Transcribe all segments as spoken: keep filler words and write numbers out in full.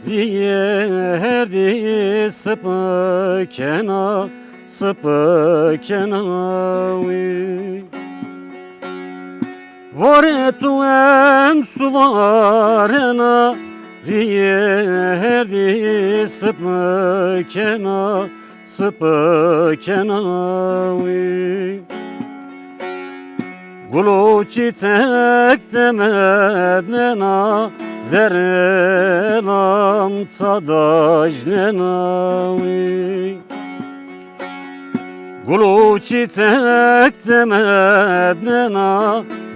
Rîyê herdî sipik kena, sipik kena wî. Vorê tu em suvarena, rîyê herdî sipik kena, sipik kena wî. Gul û çîçek çemednena, zerrê lam ça dajnena wî. Gul û çîçek çemednena,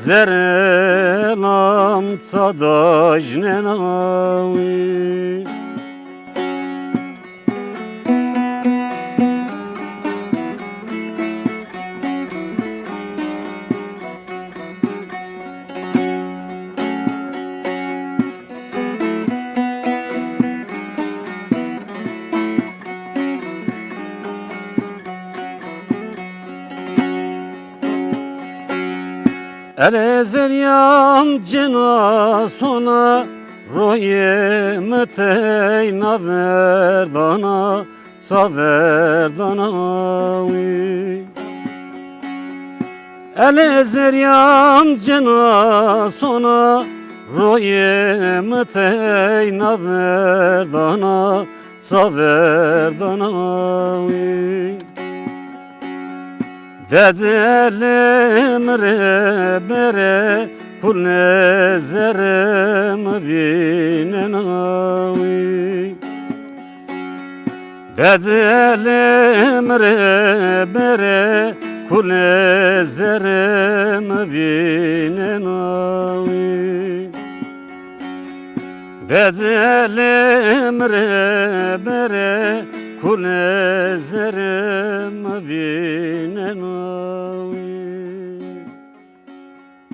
zerrê lam ça dajnena wî. Elê zeryan cena sona, royê mi teyna verdana, ça verdana wî. Elê zeryan cena sona, royê mi teyna verdana, ça verdana wî. Decelê mi rê bêrê, kulê zerrê mi vînena wî. Decelê mi rê bêrê, kulê zerrê mi vînena wî. Decelê mi rê bêrê, kulê zerrê mi vînena.